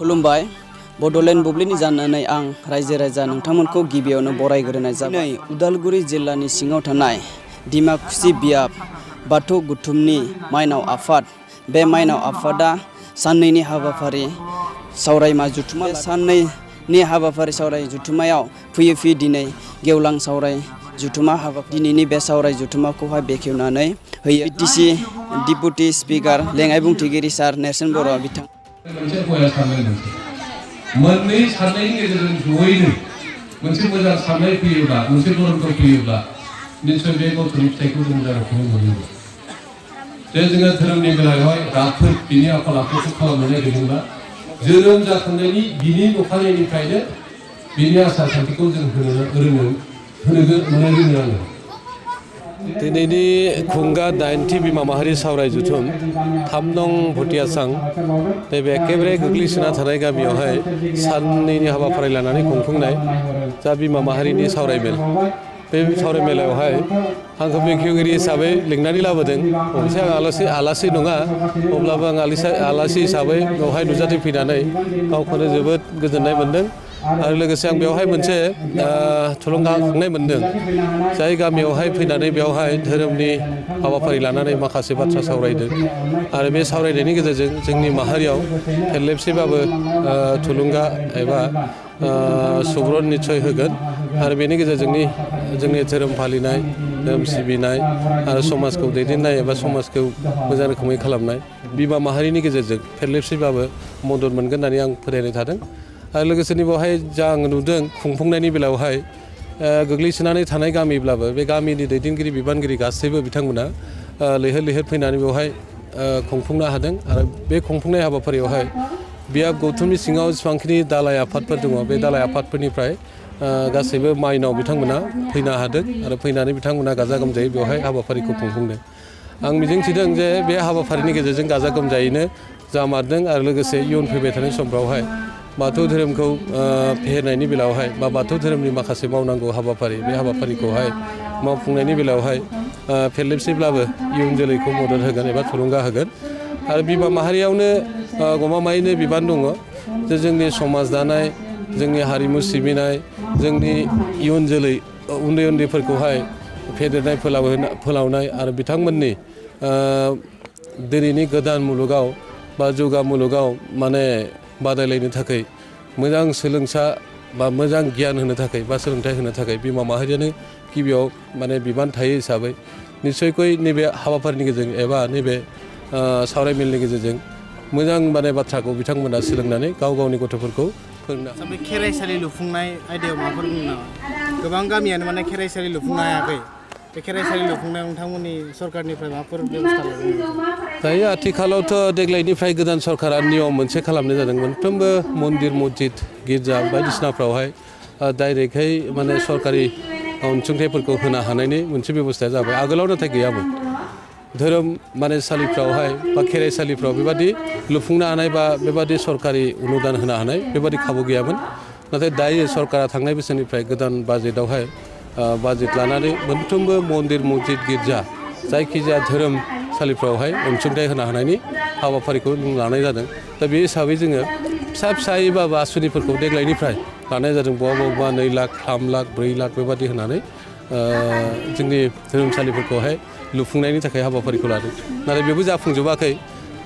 खुलुमबाय बड'लेण्ड बुब्लिनि जानानै आं रायजो राजा नोंथांमोनखौ गिबियावनो बरायग्रोनाय जाबाय। उदालगुरि जिल्लानि सिङाव थानाय डिमाकुसि बियाब बाथौ गुथुमनि माइनाव आफाद, बे माइनाव आफादा साननैनि हाबाफारि सावरायमा जुथुमा साननैनि हाबाफारि सावराय जुथुमायाव फैयै दिनै गेवलां सावराय जुथुमा दिनैनि बे सावराय जुथुमाखौहाय बेखेवनानै होयो बिटिसि डिपुटि स्पिकार लेङाइ बुंथिगिरि सार नेरसोन बर' बिथां मोनसे गया साननाय मोननै साननायनि गेजेरजों जयैनो मोनसे मोजां साननाय फैयोब्ला मोनसे धोरोमखौ फैयोब्ला निश्चय बे गथ'नि फिथाइखौ जों जानायखौ मोनो। जे जोङो धोरोमनि बेलायावहाय राफोद बिनि आखल आखुखौ खालामनो नागिरदोंब्ला जोनोम जाखांनायनि बिनि अखानायनिफ्रायनो बिनि आसार खान्थिखौ जों होनो रोंनांगोन। दिनैनि खुंगा 9थि बिमा माहारि सावराय जुथुम 3 नं भटियासां नैबे एखेबारे गोग्लैसोना थानाय गामियावहाय साननैनि हाबाफारि लानानै खुंफुंनाय जा बिमा माहारिनि सावरायमेल। बे सावरायमेलायावहाय आंखौ बेखेवगिरि हिसाबै लिंनानै लाबोदों। अबयसे आं आलासि नङा, अब्लाबो आं आलासि हिसाबै बेवहाय नुजाथि फैनानै गावखौनो जोबोद गोजोननाय मोन्दों आरो लोगोसे आं बेवहाय मोनसे थुलुंगाखांनाय मोन्दों। जाय गामियावहाय फैनानै बेवहाय धोरोमनि हाबाफारि लानानै माखासे बाथ्रा सावरायदों आरो बे सावरायनायनि गेजेरजों जोंनि माहारियाव फेरलेबसेबाबो थुलुंगा एबा सुबुरुन निस्सय होगोन आरो बेनि गेजेरजों जोंनि धोरोम फालिनाय, धोरोम सिबिनाय आरो समाजखौ दैदेननाय एबा समाजखौ मोजां रोखोमै खालामनाय बिमा माहारिनि गेजेरजों फेरलेबसेबाबो मदद मोनगोन होननानै आं फोथायनाय थादों। आरो लोगोसेनो बेवहाय जा आं नुदों खुंफुंनायनि बेलायावहाय गोग्लैसोनानै थानाय गामिब्लाबो बे गामिनि दैदेनगिरि बिबानगिरि गासैबो बिथांमोना लैहोर फैनानै बेवहाय खुंफुंनो हादों आरो बे खुंफुंनाय हाबाफारियावहाय बियाब गौथुमनि सिङाव जेसेबांखिनि दालाइ आफादफोर दङ बे दालाइ आफादफोरनिफ्राय गासैबो माइनाव बिथांमोना फैनो हादों आरो फैनानै बिथांमोना गाजा गोमजायै बेवहाय हाबाफारिखौ खुंफुंदों। आं मिजिंथिदों जे बे हाबाफारिनि गेजेरजों गाजा गोमजायैनो जामारदों आरो लोगोसे इयुन फैबाय थानाय समफ्रावहाय बाथौ धोरोमखौ फेहेरनायनि बेलायावहाय बा बाथौ धोरोमनि माखासे मावनांगौ हाबाफारि बे हाबाफारिखौहाय मावफुंनायनि बेलायावहाय फेरलेबसेब्लाबो इयुन जोलैखौ मदद होगोन एबा थुलुंगा होगोन। आरो बिमा माहारियावनो गमामायैनो बिबान दङ जे जोंनि समाज दानाय, जोंनि हारिमु सिबिनाय, जोंनि इयुन जोलै उन्दैफोरखौहाय फेदेरनाय फोलावनाय आरो बिथांमोननि दिनैनि गोदान मुलुगाव बा जौगा मुलुगाव माने बादायलायनो थाखाय मोजां सोलोंसा बा मोजां गियान होनो थाखाय बा सोलोंथाइ होनो थाखाय बिमा माहारियानो गिबियाव माने बिबान थायो हिसाबै निस्सयকৈ नैबे हाबाफारिनि गेजेरजों एबा नैबे सावरायमेलनि गेजेरजों मोजां माने बाथ्राखौ बिथांमोना सोलोंनानै गावनि गथ'फोरखौ फोरोंनो हायो। बे खेराइसालि लुफुंनाय आयदायाव माबाफोर बुंनो नामा? गोबां गामियानो माने खेराइसालि लुफुंनो हायाखै। बे खेराइसालि लुफुंनायाव नोंथांमोननि सरकारनिफ्राय माबाफोर बेबस्था लादों? दायो आथिखालावथ' देग्लायनिफ्राय गोदान सरकारा नियम मोनसे खालामनाय जादों। मोनफ्रोमबो मन्दिर मस्जिद गिर्जा बायदिसिनाफ्रावहाय डाइरेक्टहै माने सरकारि अनसुंथाइफोरखौ होनो हानायनि मोनसे बेबस्थाया जाबाय। आगोलाव नाथाय गैयामोन। धोरोम माने सालिफ्रावहाय बा खेराइसालिफ्राव बेबादि लुफुंनो हानाय बा बेबादि सरकारि अनुदान होनो हानाय बेबादि खाबु गैयामोन। नाथाय दायो सरकारा थांनाय बोसोरनिफ्राय गोदान बाजेटआवहाय बाजेट लानानै मोनफ्रोमबो मन्दिर मस्जिद गिर्जा जायखिजाया धोरोमसालिफ्रावहाय अनसुंथाइ होनो हानायनि हाबाफारिखौ लानाय जादों। दा बे हिसाबै जोङो फिसायैबाबो आसुनिफोरखौ देग्लायनिफ्राय लानाय जादों। बबेबा 2 लाख 3 लाख 4 लाख बेबादि होनानै जोंनि धोरोमसालिफोरखौहाय लुफुंनायनि थाखाय हाबाफारिखौ लादों। नाथाय बेबो जाफुंजोबाखै।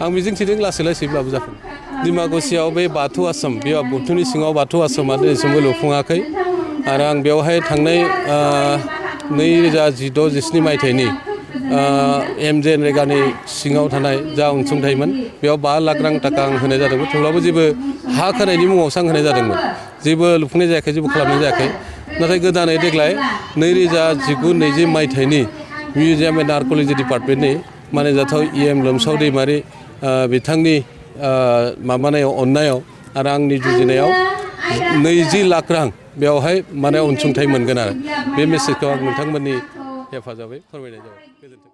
आं मिजिंथिदों लासैब्लाबो जाफुं। डिमाकुसियाव बे बाथौ आश्रम बियाब गौथुमनि सिङाव बाथौ आश्रमा दिनैसिमबो लुफुङाखै आरो आं बेवहाय थांनाय 2016-17 मायथाइनि MJNरेगानि सिङाव थानाय जा अनसुंथाइमोन बेयाव 5 लाख रां थाखा आं होनाय जादोंमोन। थेवब्लाबो जेबो हा खोनायनि मुङावसो आं होनाय जादोंमोन। जेबो लुफुंनाय जायाखै, जेबो खालामनाय जायाखै। नाथाय गोदानै देग्लाय 2019-20 मायथाइनि मिउजियाम एन्ड आर्किअल'जि डिपार्टमेन्टनि मानिजाथाव EM लोमसाव दैमारि बिथांनि माबानायाव अननायाव आरो आंनि जुजिनायाव 20 लाख रां बेवहाय माने अनसुंथाइ मोनगोन आरो बे मेसेजखौ आं नोंथांमोननि हेफाजाबै फोरमायनाय जाबाय। गोजोन्थों।